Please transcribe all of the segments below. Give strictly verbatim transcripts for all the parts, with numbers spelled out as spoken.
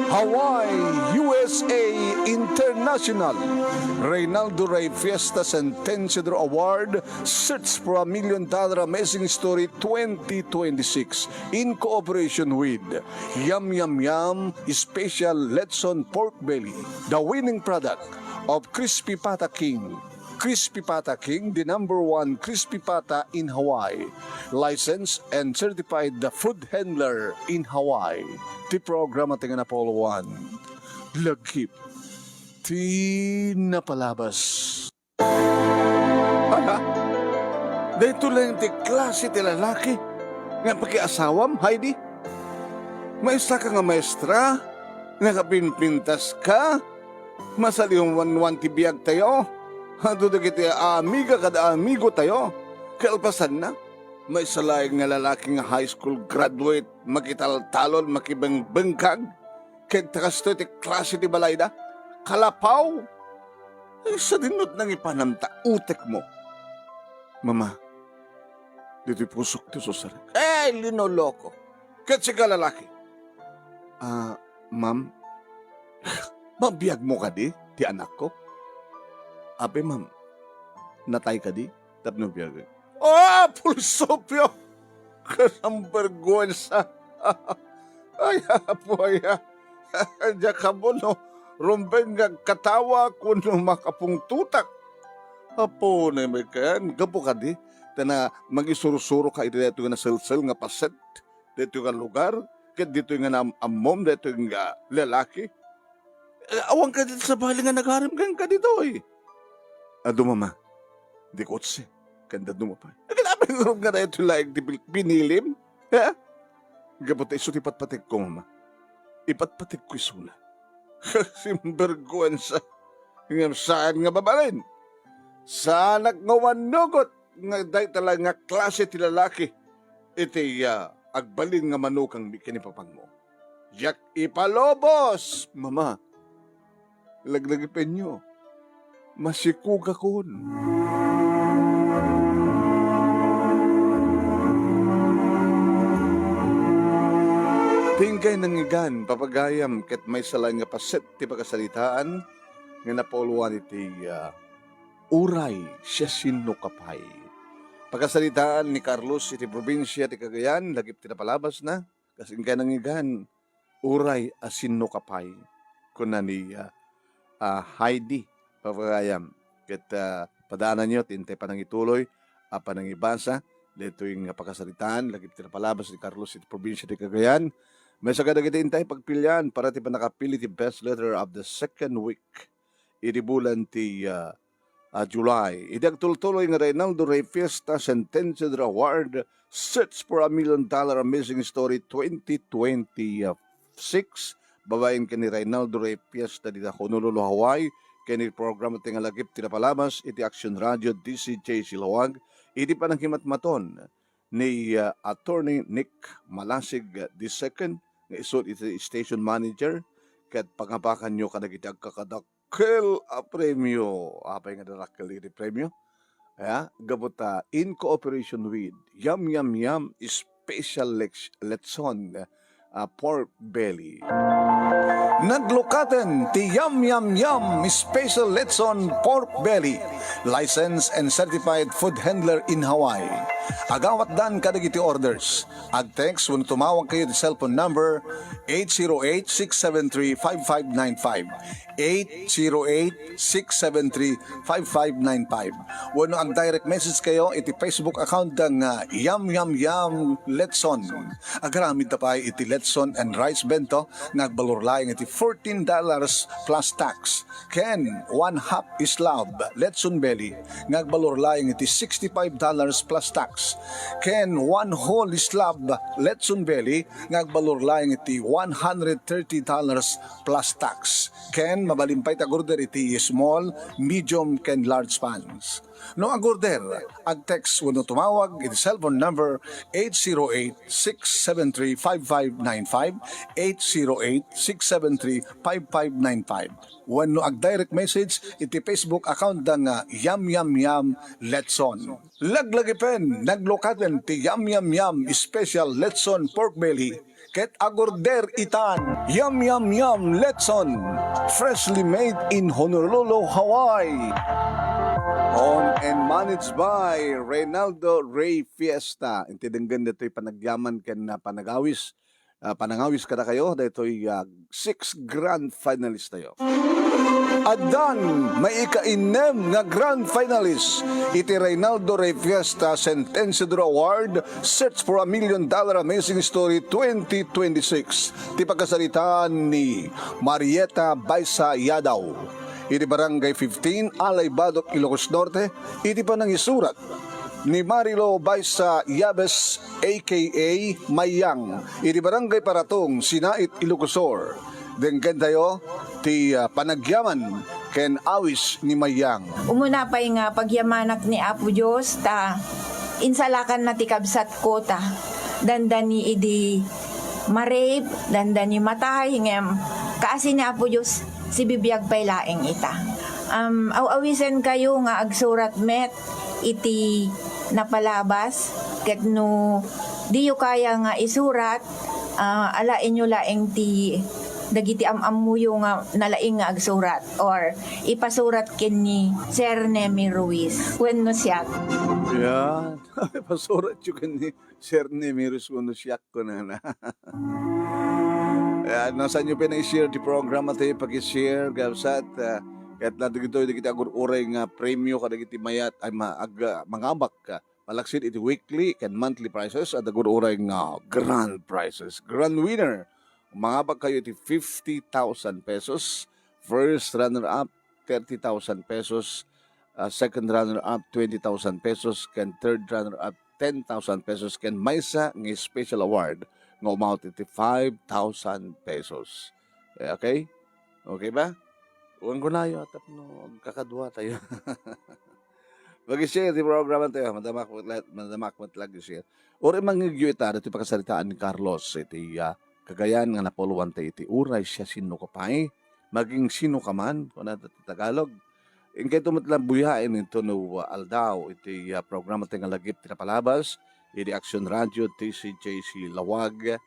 Hawaii, U S A International, Reynaldo Rey Fiesta Sentenciador Award, Search for a Million Dollar Amazing Story twenty twenty-six, in cooperation with Yum Yum Yum Special Lechon Pork Belly, the winning product of Crispy Pata King. Crispy Pata King, the number one crispy pata in Hawaii. Licensed and certified the food handler in Hawaii. Ti programa ti nga napolo one. Lagip ti napalabas. Hala, daytoy laeng ti klase ti lalaki nga pakiasawam, Heidi? Maestra ka nga maestra, nakapimpintas ka, masaliwan ti biag tayo. Adu dagiti amiga kada amigo tayo. Kalpasanna, maysa laeng nga lalaki nga high school graduate, makitaltalon, makibengbengkag, ket ta kastoy ti klase ti balayda. Kalapaw! Ay, sadinot nangipanam ta utekmo. Mama, ditoy pusok ti susarek. Eh, linoloko. Ket sika lalaki. Ah, ma'am, mabiagmo kadi ti anakko? Apay, ma'am, natay kadi tapno biagen? Oh, pulsopio! Kasamberguensa! Ay, apo, ay, ah. Diak ammo no rumben nga katawa kuno makapungtotak. Apo, naimay ken, gapu kadi, ta na, mangisursuro ka iti daytoy nga naseldsel nga paset, daytoy nga lugar, ket ditoy nga naam-ammom daytoy nga lalaki. Eh, awan kadi sabali nga nagarim kenka ditoy. Adu, mama, di kotse, ken daduma pay. Agin-, apay ngarud nga daytoy laeng ti pil-, pinilim? Ha? Gapu ta isu ti patpategko, mama. Ipatpategko isuna. Sinberguensa. Ngem saan nga mabalin? Saanak nga umannugot nga dayta laeng nga klase ti lalaki iti, ah, agbalin nga manukangmi ken ni papangmo. Diak ipalubos, mama. Laglagipenyo. Masikugakon. Ti inkay nangngegan, papagayam, ket maysa laeng nga paset ti pakasaritaan nga napauloan iti, ah, uray siasinoka pay. Pakasaritaan ni Carlos iti probinsia ti Cagayan, lagip ti napalabasna, kas inkay nangngegan, uray asinoka pay, kuna ni, ah, ah, Heidi, papagayam. Ket, ah, padaananyo ti intay panangituloy a panangibasa daytoy nga pakasaritaan, lagip ti napalabas ni Carlos iti probinsia ti Cagayan. Maysa kadagiti intay pagpilian para ti pannakapili ti best letter of the second week iti bulan ti, ah, ah, July. Idi agtultuloy nga Reynaldo Rey Fiesta Sentenciador Award, Search for a Million Dollar Amazing Story twenty twenty-six, babaen ken ni Reynaldo Rey Fiesta dita Honolulu, Hawaii, ken ni programa ti nga lagip ti napalabas iti Action Radio D C J Siloag, iti pananghimatmaton ni, ah, Attorney Nick Malasig the second, nga isu iti station manager, ket pangabakanyo kadagiti agkakadakkel a premio. Apay nga darakkel iti premio? Ya, gapu ta in cooperation with Yum Yum Yum Special Lex-, Lechon, ah, Pork Belly. Naglukaten ti Yum Yum Yum Special Lechon Pork Belly, licensed and certified food handler in Hawaii. Agawatdan kadagiti orders. Ag-text wenno tumawag kayo iti cellphone number eight zero eight, six seven three, five five nine five. Eight zero eight, six seven three, five five nine five. Wenno ag-direct message kayo iti Facebook account da nga Yum Yum Yum Letson. Agaramid ta pay iti Letson and Rice Bento nga agbalor laeng iti fourteen dollars plus tax. Ken one half slab Letson belly nga agbalor laeng iti sixty-five dollars plus tax. Ken one whole slab Letson belly nga agbalor laeng iti one hundred thirty dollars plus tax. Ken mabalin pay ta order iti small, medium, ken large pans. No ag-order, ag-text wenno tumawag iti cellphone number eight zero eight, six seven three, five five nine five, eight zero eight, six seven three, five five nine five, wenno ag-direct message iti Facebook account da nga Yam Yam Yam Letson. Laglagipen, naglukaten ti Yam Yam Yam Special Letson Pork Belly ket ag-order itan. Yum, yum, yum, Letson. Freshly made in Honolulu, Hawaii. Owned and managed by Reynaldo Rey Fiesta. Inti denggen ditoy panagyaman ken, ah, panagawis. Ah, panangawis kadakayo, daytoy, ah, six grand finalist tayo. Addan, maikainnem nga grand finalist iti Reynaldo Rey Fiesta Sentenciador Award, Search for a Million Dollar Amazing Story twenty twenty-six. Ti pagkasaritaan ni Marieta Baisa Yadaw, iti Barangay fifteen, Alay Badoc, Ilocos Norte, iti panangisurat ni Marilo Baisa Yabes, A K A Mayang, iti Barangay Paratong, Sinait, Ilocos Sur. Denggen tayo ti, ah, panagyaman ken awis ni Mayang. Umuna pay nga pagyamanak ni Apo Dios ta insalakanna ti kabsatko ta dandani idi ma-rape, dandani matay, ngem kaasi ni Apo Dios, sibibiag pay laeng ita. Um, aw-awisenkayo nga agsurat met iti napalabas, ket no diyo kaya nga isurat, ah, alaenyo laeng ti dagiti am-ammoyo nga nalaing nga agsurat or ipasurat ken ni Sir Nemi Ruiz wenno siak. Yan. Ipasuratyo ken ni Sir Nemi Ruiz wenno siak, kunana. Yan, no, saanyo pay nga i-share ti programa tayo, paki-share, kabsat, ah, ket dagitoy dagiti agur-uray nga premio kadagiti mayat, ay, ma-, ag-, ah, mangabak, ah, malaksid iti weekly ken monthly prizes, adda agur-uray nga grand prizes, grand winner. Mangabak kayo iti fifty thousand pesos, first runner-up, thirty thousand pesos, ah, second runner-up, twenty thousand pesos, ken third runner-up, ten thousand pesos, ken maysa nga special award nga umawat iti five thousand pesos. Eh, okay? Okay ba? Wen kunayo, tapno agkakadua tayo. Paki-share ti programa tayo. Madamak met la-, madamak met la ag-share. Uray mangngegyo ita, ditoy pakasaritaan ni Carlos, iti, ah, Cagayan nga napulwan tayo iti uray siasino ka pay, magingsino ka man, kuna ti Tagalog. Inkayto met la buyaen intono, ah, aldaw iti, ah, programa tayo nga Lagip ti Napalabas, iti Action Radio, T C J C Lawag,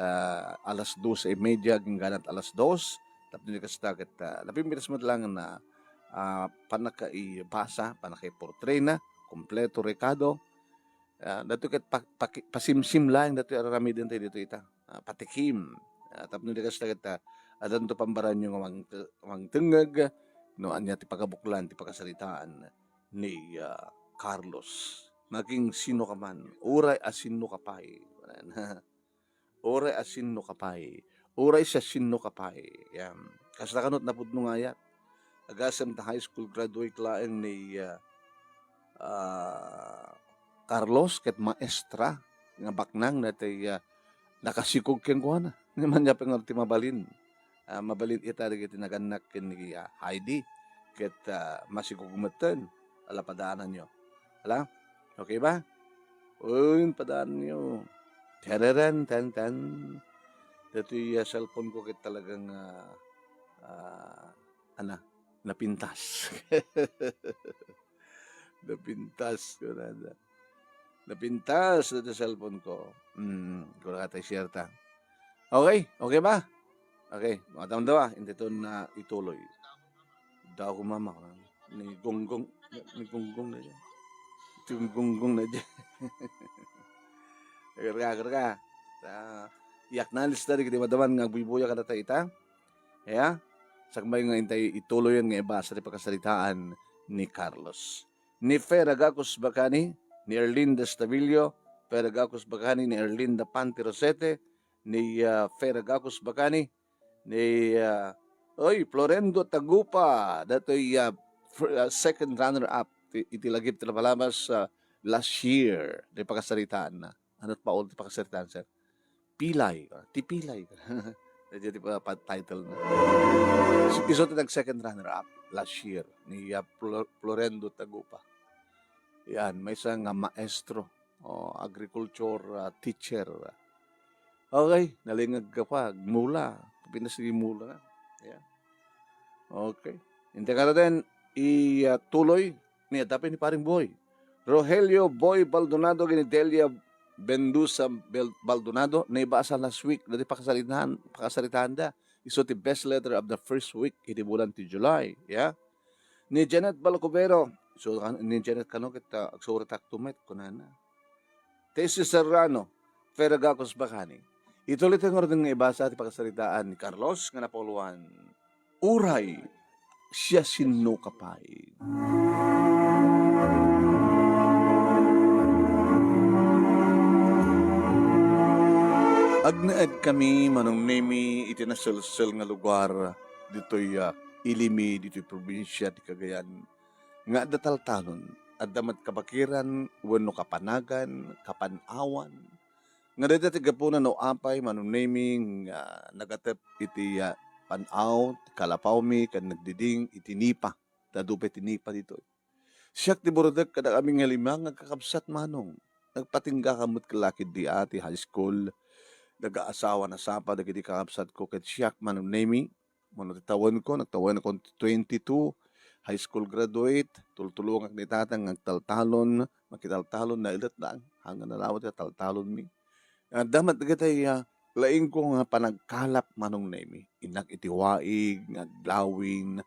ah, alas dos y media, agingga alas dos. Tapno di kasta ket, ah, napimpitas met laeng nga, ah, pannakaibasa, pannakaiportrena, kompleto rekado. Ah, daytoy ket pa-, paki-, pasimsim laeng daytoy aramiden tayo ditoy ita. Ah, patikim. Ah, tapno di kasta ket, ah, addanto pambaranyo nga mangte-, mangtengngeg no ania ti pagabuklan ti pakasaritaan ni, ah, Carlos. Magingsino ka man, uray a sino ka pay. Uray a sino ka pay. Uray siasino ka pay. Yan. Kasta kano ti napudno nga ayat. Agasem ta high school graduate laeng ni, ah, ah, Carlos ket maestra nga baknang daytoy, ah, nakasikog kenkuana. Ni mania pay ngarud ti mabalin. Ah, mabalin ita dagiti nagannak ken ni, ah, Heidi ket, ah, masikog metten. Ala, padaananyo. Ala? Okay ba? Wen, padaananyo. Tereren, ten, ten. Daytoy, ah, cellphone ko ket talagang, ah, ah, ana, napintas. Napintas, kunada. Napintas daytoy cellphone ko. Hmm, kunada, i-share ta. Okay, okay ba? Okay, matamdawa, intiton na ituloy. Daw ko mama, ni Gonggong, ni Gonggong na dyan. Ni Gonggong na dyan. Karga, karga. Sa, i-acknowledge ta dagiti madaman nga agbuybuya kadata ita. Ya? Sakbay nga intay ituloyen nga ibasa ti pakasaritaan ni Carlos. Ni Fe Ragacos Bacani, ni Erlinda Estavillo, Fe Ragacos Bacani, ni Erlinda Panti Rosete, ni, ah, Fe Ragacos Bacani, ni, ah, oy, Florendo Tagupa, datoy, ah, fir-, ah, second runner-up ti, iti Lagip ti Napalabas, ah, last year, ti pakasaritaan na. Ano pa ulit ti pakasaritaan, sir? Pilay, ah, ti Pilay. Daytoy ti pa, pa title na. Isu ti nag-second runner-up last year ni, ah, Flor-, Florendo Tagupa. Yan, maysa nga maestro, o agriculture, ah, teacher. Okay, nalingag ka pa, mula. Pinas ni mula na. Yan. Okay. Hindi ka na din, i-, ah, tuloy ni Adapi ni Paring Boy. Rogelio Boy Baldonado, gini Delia Bendusa Bel-, Baldonado, naibasa last week, dati pakasaritaan, pakasaritaan da. Isu ti best letter of the first week, iti bulan ti July. Yeah? Ni Janet Balcubero, so, kan-, ni Janet kano ket, ah, agsuratak tumet, kunana. Tessie Serrano, Ferragacos Bacani. Ituloy tayo ngarud nga ibasa ti pakasaritaan ni Carlos nga napauloan. Uray, siasino ka pay? Agnaed kami, Manong Nemi, iti naselsel nga lugar, ditoy, ah, Ilimi, ditoy probinsia ti Cagayan. Nga adda taltalon, adda met kabakiran wenno kapanagan, kapan-awan. Nga dayta ti gapuna no apay, Manong Nemi, nga nagatep iti, ah, pan-aw, ti kalapawmi, ken nagdiding iti nipa. Ta adu pay ti nipa ditoy. Siak ti burutek kadakami nga lima nga kakabsat, Manong. Nagpatingga ka met ken la ketdi a ti high school. Nagaasawa na sapa dagiti kakabsatko ket siak, Manong Nemi. Mano ti tawenko, nagtawenko twenty-two, high school graduate, tultulongak ni Tatang nga agtaltalon, makitaltalon, nailet laeng, hanggan nalawa ti taltalonmi. Adda met dagiti, ah, laingko nga panagkalap, Manong Nemi. Innak iti waig, nga aglawin,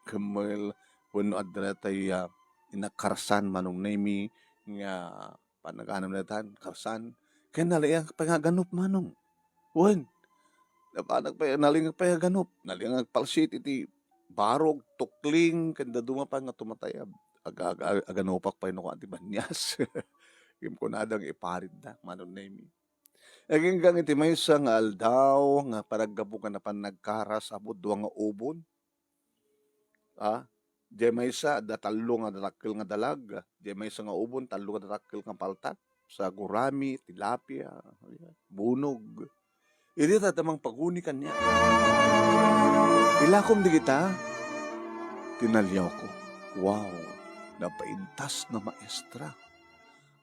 kemmel, wenno adda daytay, ah, innak karsan, Manong Nemi, nga panaganam daytan, karsan. Ken nalaingak pay nga aganup, Manong. Wen, napanak pay, nalaingak pay aganup. Nalaingak palsit iti barog, tukling, ken dadduma pay nga tumatayab. Aga-, aga-, aganupak pay no kua ti banias. Ngem kunada nga iparitda, Manong Nemi. Aginggang iti maysa nga aldaw nga panaggapu nga napan nagkaras a pudno nga ubon. Ah, diay maysa, adda tallo nga dakkel nga dalag. Diay maysa nga ubon, tallo nga dakkel nga paltak. Sa gurami, tilapia, bunog. Idi ta, ta mangpaguni kaniak. Ilakom dagita, tinaliawko. Wow, napaintas nga maestra.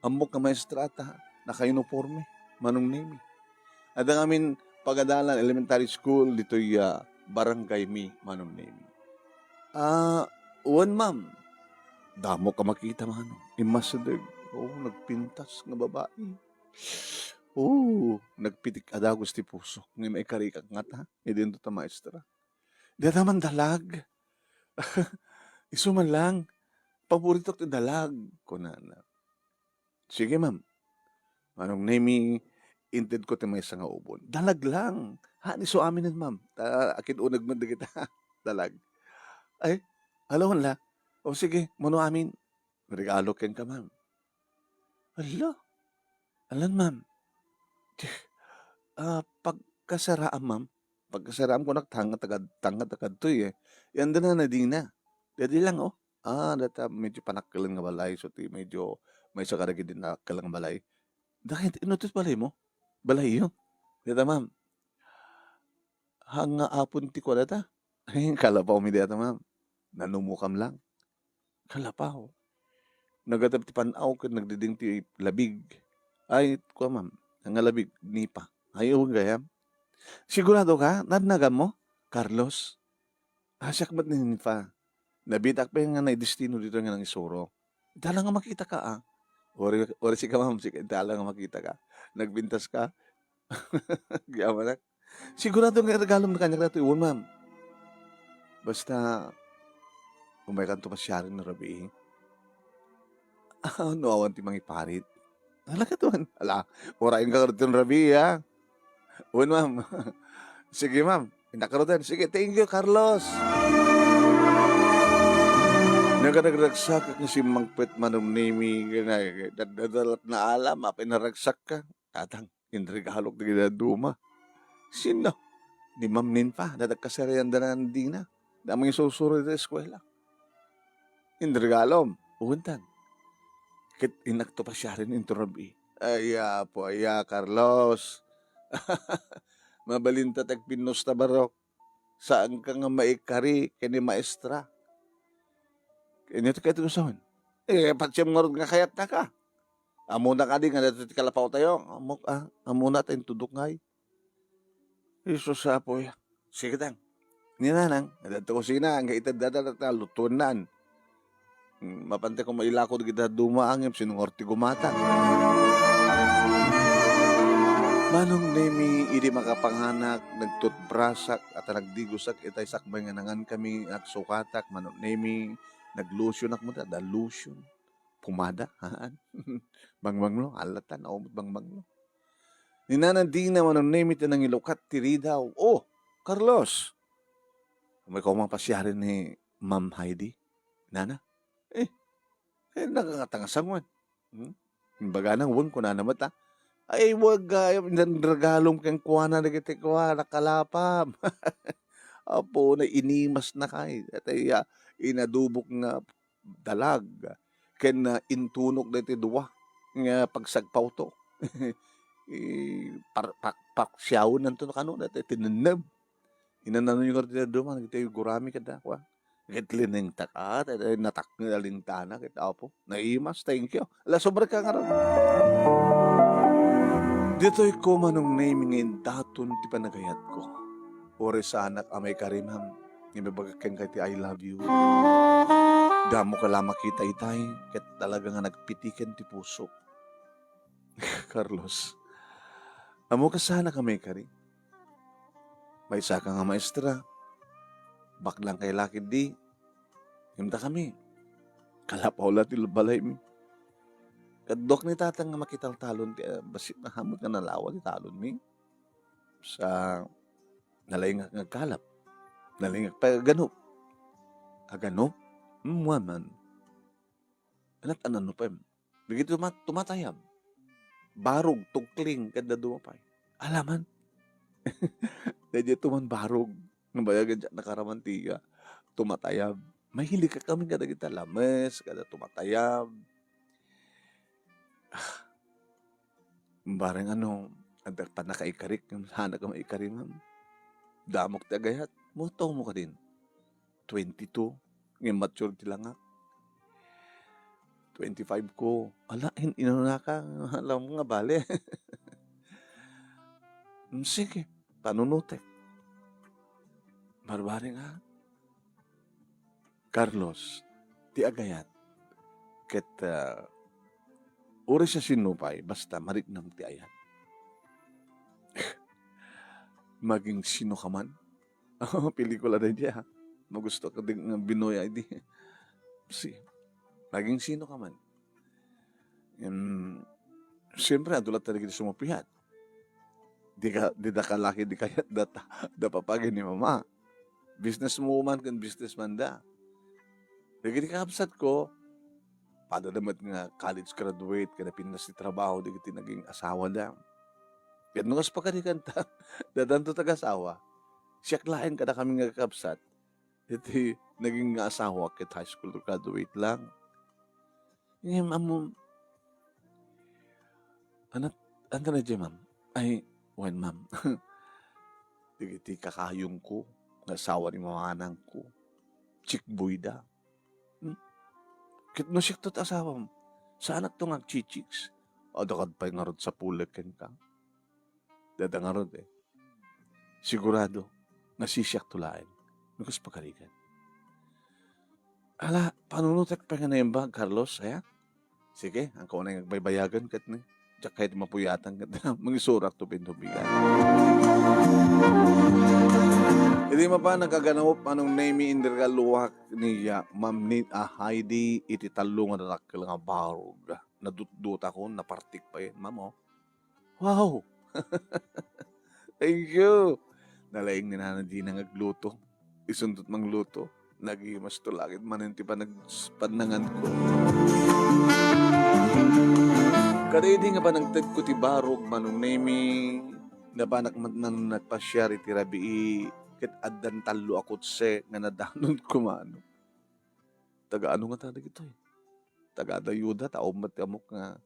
Ammok nga maestra ta, naka-uniforme, Manong Nemi. Adda ngamin pagadalan elementary school ditoy, ah, barangay mi, Manong Nemi. Ah, wen, ma'am. Damo ka makita, Manong. Immasideg. Oh, nagpintas nga babai. Oh, nagpitik a dagus ti puso. Nga maikarikak nga ta, idinto ta maestra. Data man dalag. Isu man lang. Paboritok ti dalag, kunana. Sige, ma'am. Manong Nemi, intedko ti maysa nga ubon. Dalag lang. Haan isu aminen, ma'am. Ta, akin uneg met dagita. Dalag. Ay, alawan la. O sige, mano amin. Regalo kenka, ma'am. Ala? Alan, ma'am? Ti, ah, pagkasaraam, ma'am? Pagkasaraam ko nak tanga tagad-, tanga tagadtoy, eh. Yan din na nadina. Dadi lang, oh. Ah, data medyo panakkelen nga balay, so ti medyo maysa kadagidi nakkelen nga balay. Dakit, ino ti balay mo? Balay yo? Data, ma'am. Hanga apon ti kuadata? Kalapaw mi data, ma'am. Nanumukam lang. Kalapaw. Nagatap ti pan-aw ken nagdiding ti labig. Ay, kua, ma'am. Hanga labig, nipa. Ay, gayam. Sigurado ka? Nadnagam mo? Carlos? Ah, siak met ni Ninfa. Nabitak pay nga naidestino ditoy nga nangisuro. Dala nga makita ka, ah. Ori, ori sika, ma'am, sika, dala nga makita ka. Nagpintas ka. Gyamanak. Sigurado nga iregalom na kaniak datoy, wen, ma'am. Basta, umaykanto pasiaren no rabii. Ah, no awan ti mangiparit. Ala, katuan. Ala, urayen ka kadton rabii, ha? Wen, ma'am. Sige, ma'am. Innak kadton. Sige, thank you, Carlos. Nagadagragsak nga simmangpet, Manong Nemi, nga, nga, dad-, dadalat na alam, apay naragsak ka. Tatang, inregalok dagiti dadduma. Sino? Ni Ma'am Ninfa, dagiti kasarian da nan dina. Da mangisusuro iti eskuela. Inregalom, uwentan. Ket innakto pasiaren inton rabii. Ay, apo, aya, Carlos. Mabalinta ti agpinnusta barok. Saanka nga maikari ken ni maestra. Ken ito kay ti usawen. Eh, patiem ngarud nga kayatnaka. Ammona kadi nga daytoy ti kalapawtayo? Ammok, ah, ammona ta intudok ngay. Jesus, Apo, ya. Sige, tang. Ni nanang, adda ti kusina, nga ited dada, ta lutuennaan. Hmm, mapantay ko mailako dagiti dadduma, ngem sino ngarud ti gumatang? Manong Nemi, idi makapanganak, nagtutbrasak, at nagdigosak, itay sakbay nga nangankami, nagsukatak, Manong Nemi, naglotionak mo, da, da lotion. Pumada, haan. Bangbanglo, alatan, awan met bangbanglo. Ni Nana Dina, Manong Nemi, ti nangilukat ti ridaw. Oh, Carlos! Umay ko mapasiaren ni Ma'am Heidi. Nana? Eh, eh, nakangatang a sanguan. Hmm? Imbagana, wen, kunana met, ah. Ay, wag, ah, regalom kenkuana dagiti kuana, kalapam. Apo, na inimas na kay. Atay, ah, inadubok nga dalag ken, ah, intunok daytoy dua nga pagsagpawto. Eh, par-, pa-, paksiawennanto no kano daytoy tinengneb. Inanano yo ngarud ti dadduma, dagitoy gurami kada, kua. Ket linengtak, ah, daytoy nataknel a lintana, ket apo, naimas, thank you. Ala, sobra ka ngarud. Ditoy ko, Manong Nemi, nga indaton ti panagayatko. Uray saanak a maikari, ma'am. Nga ibagak kenka iti I love you. Damo ka la makita itay, ket talaga nga nagpitiken ti pusok. Carlos, ammo ka saanak a maikari? Maysa ka nga maestra. Baklang kay lakid di. Imta kami. Kalapaw la ti balaymi. Kadduak ni tatang nga makitaltalon ti, ah, bassit na hamut nga nalawa ti talonmi. Sa nalaingak nga agkalap. Nalaingak pay aganup. Aganup? Mmuan man. Anat anano pay. Dagiti tuma-, tumatayab. Barog, tukling, ket dadduma pay. Alaman. Daydiay tuman barog. Nabayagan diak nakaraman ti, ah, tumatayab. Mahilig ka kami kadagiti lames, kada tumatayab. Ah, bareng ano, adda pannakaikarik, saanak a maikari, ma'am. Damok ti agayat, muto mo kadin. Twenty-two, ngem mature ti langak. Twenty-five ko, ala, in-, inunaka, alam nga bale. Mm, sige, panunutek. Barbareng, ah. Carlos, ti agayat, ket, ah, uray siasino pay, basta mariknam ti ayat. Maging sino ka man. Pelikula daydiay, ah. Magusto ka din nga binuya idi. Si, maging sino ka man. Em, siyempre, adu latta dagiti sumapiat. Di ka, di da kalaki, di kayat da ta-, da papagi ni mama. Businesswoman ken businessman da. Dagiti kakabsat ko, pada da met nga college graduate, kada pintas ti trabaho, dagiti naging asawa da. Ket no kas pakarikan ta, dadanto taga-asawa, siak laeng kada kami nga kakabsat, iti naging nga asawa ket high school graduate lang. Ngem ammo, anat-, anta na diay, ma'am? Ay, wen, ma'am. Dagiti kakayongko, nga asawa ni mamanangko, chickboy da. Hmm? Ket no siakto ti asawam, saanakto nga agchichicks. Adda kad pay ngarud sapulek kenka. Dada ngarud, eh. Sigurado nga sisiakto laeng. No kas pakarikan. Ala, panunutek pay nga naimbag, Carlos, aya? Sige, ang kaunay nga agbaybayagan ket ni. Diak kayat mapuyatan ket mangisurak to pintubigan. Idi mapan nagkaganup, Manong Nemi, indirgaluak ni, ah, Ma'am Nit a Heidi iti tallo nga dakkel nga barog. Nadutdot ako, napartik pay, Ma'am, oh. Wow! Thank you! Nalaing ni Nana Dina nga agluto. Isunto ti mangluto. Nagimasto langit manen ti panag-, pannanganko. Kada idi nga panangtedko ti barog, Manong Nemi, napanak met nagpasiar iti rabii, ket addan tallo a kotse nga nadanonko, mano. Taga ano ngata dagitoy? Taga Dayuda, ta ummet ti amok nga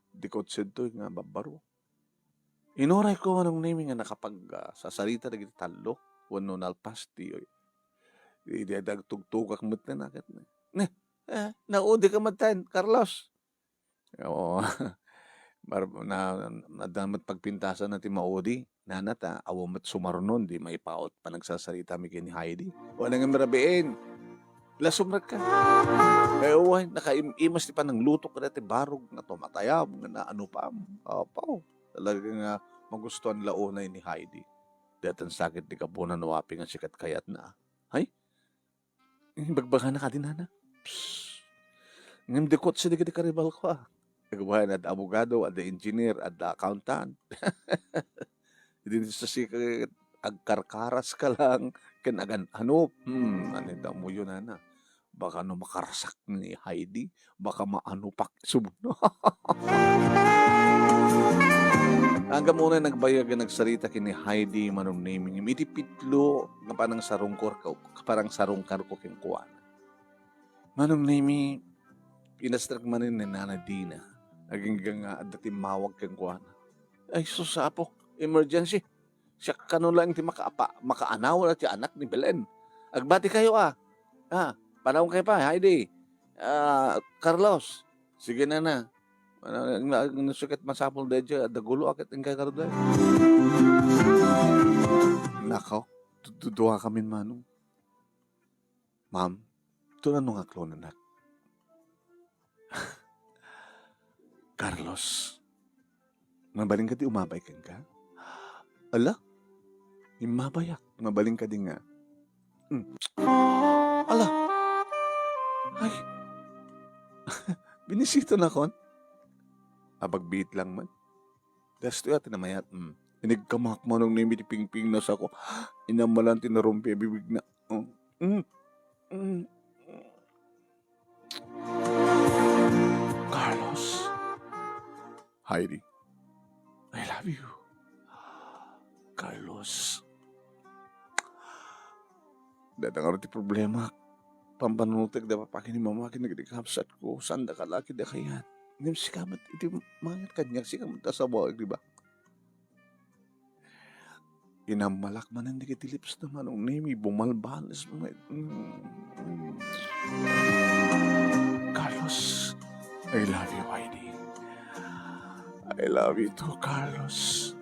di kotse ditoy nga babbaro. Inurayko, Manong Nemi, nga nakapag, ah, sasarita dagiti tallo wenno nalpas ti, idi agtugtugak met ni naket ni. Ne, Eh, naudi ka met ten, Carlos. Oo. Mar-, na, na, adda met pagpintasan na ti maudi. Nana ta, awan met sumarno, di maipaut panagsasarita mi ken ni Heidi. Wala nga marabiin. Lasumrek ka. Kaya uway, nakaim-imas ti panangluto kada ti barog nga tumatayab, nga naanupam. Apaw, talaga nga magustuhan la unay ni Heidi. Daytan sakit ti gapuna no apay nga sikat kayatna. Hay? Ibagbagana kadi nana. Psst. Ngem di kotse dagiti karibal ko, a. Nagbayan, adda abogado, adda engineer, adda accountant. Idi sa sika, agkarkaras ka lang, ken agan-anop. Hmm, ano ita mo yun, ana? Baka no makarasak ni Heidi, baka maanupak subno. Angga mo na nagbayag nga nagsarita ken ni Heidi, Manong Nemi, ngem iti pitlo nga panangsarungkor ka, panangsarungkar ko kenkuana. Manong Nemi, pinastrek manen ni Nana Dina. Agingga nga adda timmawag kenkuana. Ay, sus, apo, emergency. Siak kano laeng ti makaapa-, makaanaw ti anak ni Belen. Agbati kayo, a. A, panawen kayo pa, Heidi. A, Carlos. Sige, nana. Ano, ano, ano, sukat masapul daydiay, adda gulo, aket engkay karo daydiay. Nakaw, du-, du-, duwa kamin, Manong. Ma'am, tuno nga aklonen, anak. Carlos, mabalin kadi umabay kenka? Ala, immabayak. Mabalin kadi nga. Hmm. Ala. Ay. Binisita nakon? Abagbiit lang man. Dasto ya ti namayat. Hmm. Inigkamak, Manong Nemi, ti pingpingna sako. Inammalan ti narumpi a bibigna. Hmm. Hmm. Hmm. Carlos. Heidi. I love you. Carlos. Dayta ngarud ti problema. Pampanunotek da papa ken ni mama ken dagiti kabsatko. Saan da kalaki da kayat. Ngem sika met iti mangan kaniak, sika met ti asawaek, di ba? Inammalak manen dagiti lips na, Manong Nemi, bumalbanes met. Mm. Carlos, I love you, Heidi. I love you too, Carlos.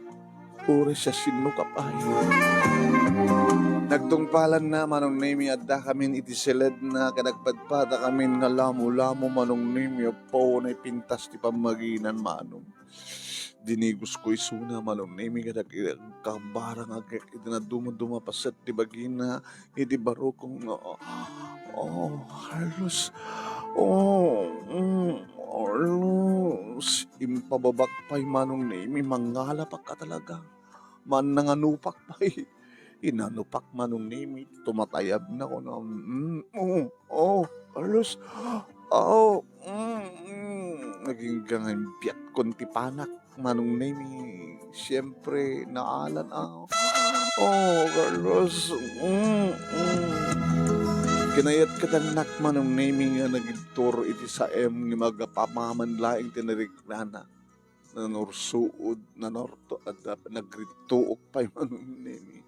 Uray siasino ka pay. Nagtungpalanna, Manong Nemi, addakamin iti siledna, ket nagpadpadakamin nga lamo-lamo, Manong Nemi, apo, naipintas ti pammaginan, Manong. Dinigosko isuna, Manong Nemi, nga nagkabara nga agek iti nadumaduma paset ti bagina iti barukong nga, oh, Carlos. Oh, mm, Carlos. Impababak pay, Manong Nemi, mangalapak a talaga. Mannanganupak pay. Inanupak, Manong Nemi, ti tumatayabna, kuna, mm, oh, oh, Carlos, oh, mm, mm. Agingga nga imbiatkon ti panak, Manong Nemi. Siempre, naalan, ah. Oh, Carlos, mm, mm. Kinayat ket annak, Manong Nemi, nga nagidtor iti saem nga agpamaman laeng ti nariknana. Nanursuod, nanurto-, adda, nagrittuok pay, Manong Nemi.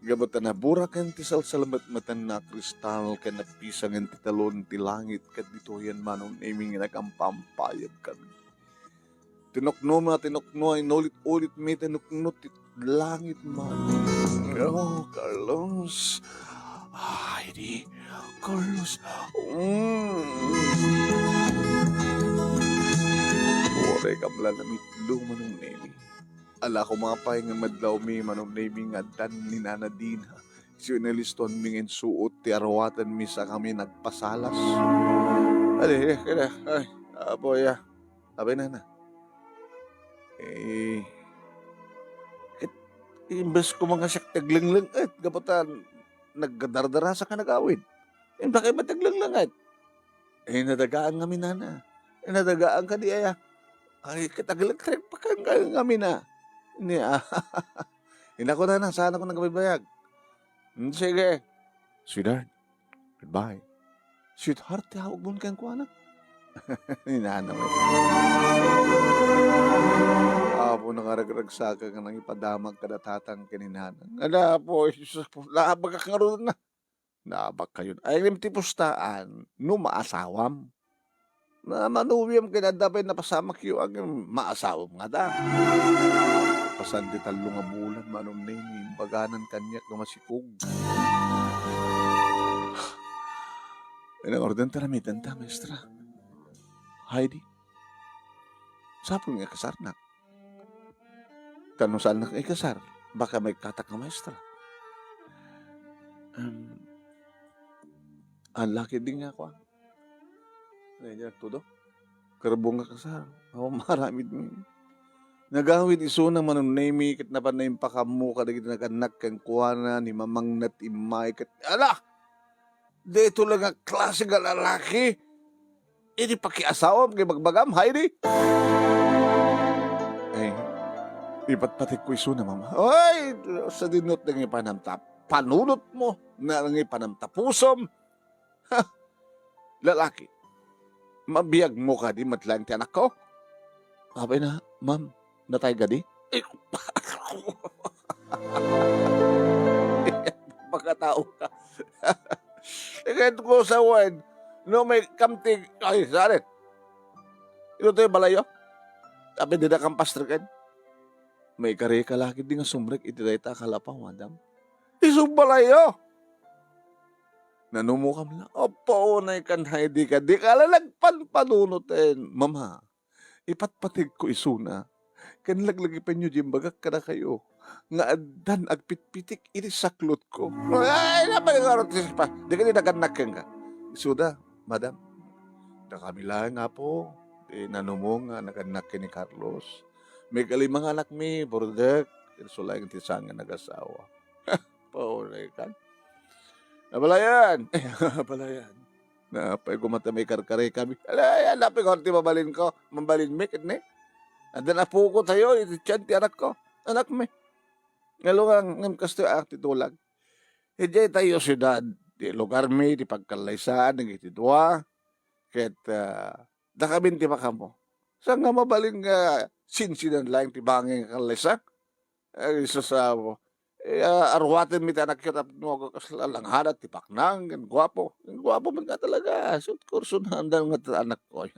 Gapu ta naburaken ti salsalmetmetenna a kristal ken napisangen ti talon ti langit, ket ditoyen, Manong Nemi, nga nagampampaayabkami. Tinuknoma, tinukno, inulit-ulitmi, tinukno ti langit, Manong. Oh, Carlos. Ay, di. Carlos. Mm. Uray kabla namitlo, Manong Nemi. Ala, kumapay nga madlawmi, Manong Nemi, nga addan ni Nana Dina. Isu inalistuanmi nga insuot ti aruatenmi sakami nagpasalas. Adi, eh, kaya, ay, apo, ya. Abay, Nana. Eh, ket, imbes ko nga siak ti aglengleng-et, gapu ta nagdardarasak nga nagawid. Imbes kayo met ti aglengleng-et. Eh, nadagaan ngamin, Nana. Eh, nadagaan kadi, aya. Ay, ket aglengleng pa kan ngamin, a. Ni, ah, inako, Nana, saan ako nagbaybayag? Hmm, sige. Sweetheart, goodbye. Sweetheart, ti awagmo kenkuana. Ni Nana met. Apo, nakaragragsakak nga nangipadamak kada tatang ken ni Nana. Ala, Apo, Jesus, labagak ngarud na. Naabakkayon. Ay, ngem ti pusta, a, no maasawam. Na manuwiam ken adda pay napasamakyo, a, ngem maasawam ngata. Pasan ti tallo nga bulan, Manong Nemi, imbaganan kaniak nga masikog. Ay, nang-orden ta, ramidenta, maestra. Heidi, sapul nga ikasarnak. Ta no saannak nga ikasar, baka maikkatak nga maestra. Em, an laki di nga kuan. Ay, diak tudo. Karbon nga kasar. Awan maaramid mi. Nagawid isuna, Manong Nemi, ket napan naimpakammo kadagiti nagannak kenkuana, ni mamangna ti immay, ket, ala! Daytoy la nga klase nga lalaki, idi pakiasawam nga ibagbagam, Heidi? Ay, ipatpatikko isuna, Mama. Ay, sadinot nga ipanamta-, panunotmo, na nga ipanamtapusom. Ha! Lalaki, mabiagmo kadi met laeng ti anakko? Apay na, ma'am, natay kadi? Eh, pagkatao ka. Iket ko sa wen, no may kamtig, ay, sarit. Ino tayo balayo? Apay dida kam pastriken? Maikari ka laki di nga sumrek iti dayta a kalapaw, madam. Isu balayo! Nanumokam la. Apo, unay kan Heidi ka, di ka la nagpanpanunoten. Mama, ipatpatigko isuna. Ken laglagipenyo diay imbagak kadakayo nga addan agpitpitik iti saklotko. Ay, napay nga oras pa. Di ka di nagannak kenka. Isuda, madam. Dakami laeng, Apo, ti nanumo nga nagannak ken ni Carlos. May kalima nga anakmi, burdek, isu laeng ti saan nga nagasawa. Paunay kan. Nabalayan! Nabalayan. Napay gumata may karkari kami. Ala, yan, napay ko ti mabalinko. Mabalinmi, ket ni. Adda napukot tayo, iti tiyan ti anakko. Anakmi. Ngalungan, ngem kastoy ak ti tulag. Idiay tayo siudad, ti lugarmi, ti pagkallaysaan, dagiti dua. Ket, ah, dakamin ti makamo. Saan nga mabalin nga sinsinan laeng ti bangin nga kallaysa? Ay, isu sa amo. Eh, ah, arwatenmi ti anakyo tapno kasla langhana ti paknang, ken guapo. Ken guapo met nga talaga. Sut kurso na andal nga ti anakko.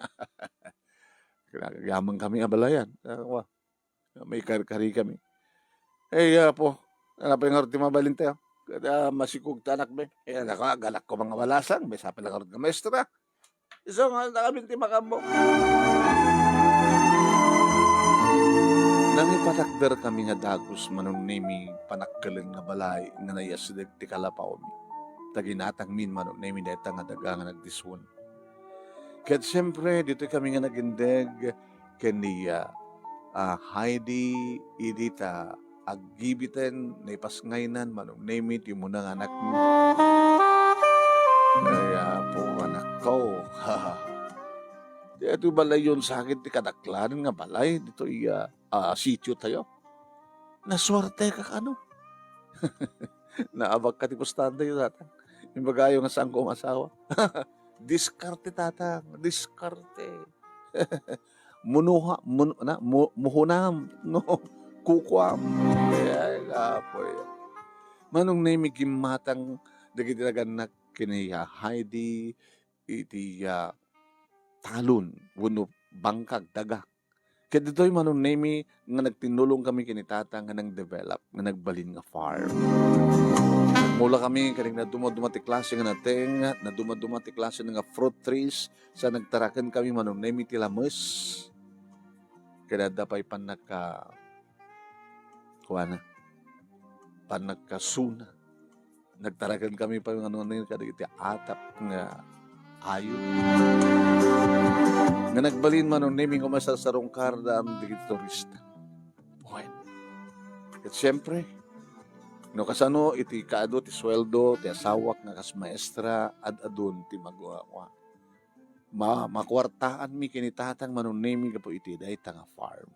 Kinagyaman kami a balayan. Ah, wa. May karkari kami. Eh, Apo, napay ngarud ti mabalin tayo? Kada masikog ti anakmi. Eh, naka, galak ko mga balasang, may sapay la ngarud nga maestra. Isu nga, nakamin ti makammo. Nangipatakder kami nga dagus, Manong Nemi, panakkelen nga balay nga naiasdeg ti kalapawmi. Ta ginatangmin, Manong Nemi, dayta nga daga nga nagdisuen. Ket siempre, ditoy kami nga nagindeg ken ni, ah, ah, Heidi idi ta aggibiten naipasngaynan, Manong Nemi, ti umuna nga anakmi. Ay, Apo, anakko. Daytoy balayon sakit ti kadaklanen nga balay ditoy, ah, ah, sitio tayo. Nasuerte ka kano? Naabak ka ti pustahan tayo, Tatang. Imbagayo nga saan ko umasawa. Diskarte, Tatang. Diskarte. Munuha, mun-, na, mu-, muhunam, no? Kukuam. Ay, kapoy. Manong Nemi, gimmatang dagiti nagannak ken ni Heidi iti, ah, talon wenno bangkag daga. Ket ditoy, Manong Nemi, nga nagtinnulong kami ken ni Tata nga nang-develop nga nagbalin nga farm. Nagmula kami ken nagdumaduma ti klase nga nateng, nagdumaduma ti klase nga fruit trees, sa nagtaraken kami, Manong Nemi, ti lames. Ket adda pay pannaka-, kuana, pannakasuna. Nagtaraken kami pay, Manong Nemi, kadagiti atap nga ayo. Nga nagbalin, Manong Nemi, nga masarsarungkardan dagiti turista. Wen. Ket siempre, no kasano iti kaadu ti sueldo ti asawak nga kas maestra, ad-adun ti magwa-, ma-, makuartaanmi ken ni Tatang, Manong Nemi, gapu iti dayta nga farm.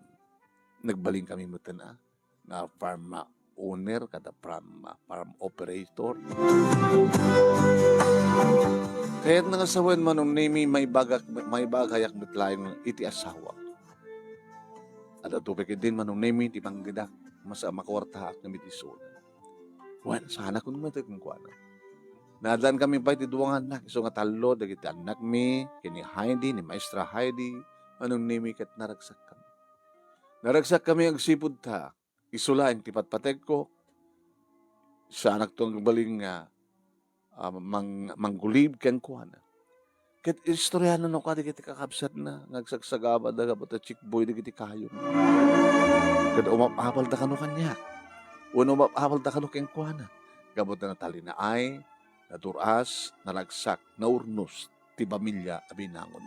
Nagbalin kami metten, a, nga farm owner kada farm, farm operator. Kayatna nga sawen, Manong Nemi, maibagak-, maibagayak met laeng iti asawak. Adda tubig din, Manong Nemi, ti panggedak, masa makuartaak nga mitisonan. Wen, sana kun met kenkuana. Naadaan kami pay ti dua nga annak, isu nga tallo dagiti annakmi ken ni Heidi, ni Maestra Heidi, Manong Nemi ket naragsak kami. Naragsak kami agsipud ta isu laeng ti patpategko, saanakto nga agbalin nga, ah, mang-, manggulib kenkuana. Ket istoryanan no kadi iti kakabsatna nga agsagsagabada gapu ta chickboy dagiti kayo. Ket umap-apalda kano kaniak, wenno umap-apalda kano kenkuana. Gapu ta natalinaay, natur-as, naragsak, naurnos ti pamilia a binangon.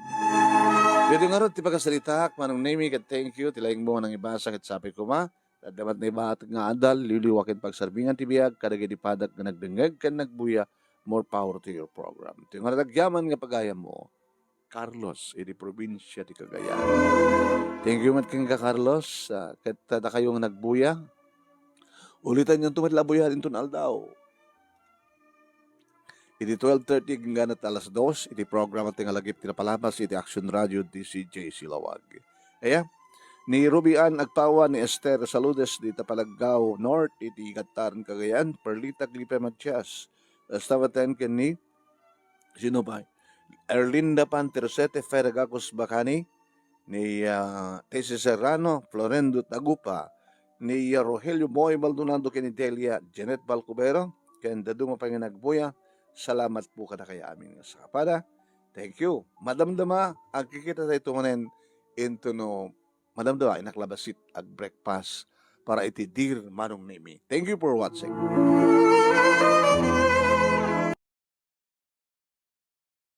Dito nga ti pakasaritaak, Manong Nemi, ket thank you, ti laingmo nga nangibasa ket sapay koma, adda met naibaat nga adal, liwliwa ken pagsarbingan ti biag, kadagiti padak nga nagdengngeg ken nagbuya, more power to your program. Ti nga nagyaman nga pagayammo, Carlos, idi probinsia ti Cagayan. Thank you met kenka, Carlos, ah, ket, ah, dakayo nga nagbuya. Ulitan yun to met labuya inton aldaw. Iti twelve thirty hanggang alas dos, iti programa ti nga lagip ti napalabas iti Action Radio D C J Silawag. Aya, ni Ruby Ann Agpawan, ni Esther Saludes, di Tapalagao North, iti Gattaran, Cagayan, Perlita Glipe Matias, Estawa ten ken ni, sino ba? Erlinda Pantersete, Fede Gacos Bacani, ni, ah, Tessie Serrano, Florendo Tagupa, ni, ah, Rogelio Boy Maldonado, ken ni Delia Janet Balcubero, ken dadduma pay nga nagbuya, salamat po kadakayo amin nga sakapada. Thank you. Madamdama, agkikita tayo tumanen into no, madamdama, inak labasit, ag breakfast para iti Dear Manong Nemi. Thank you for watching.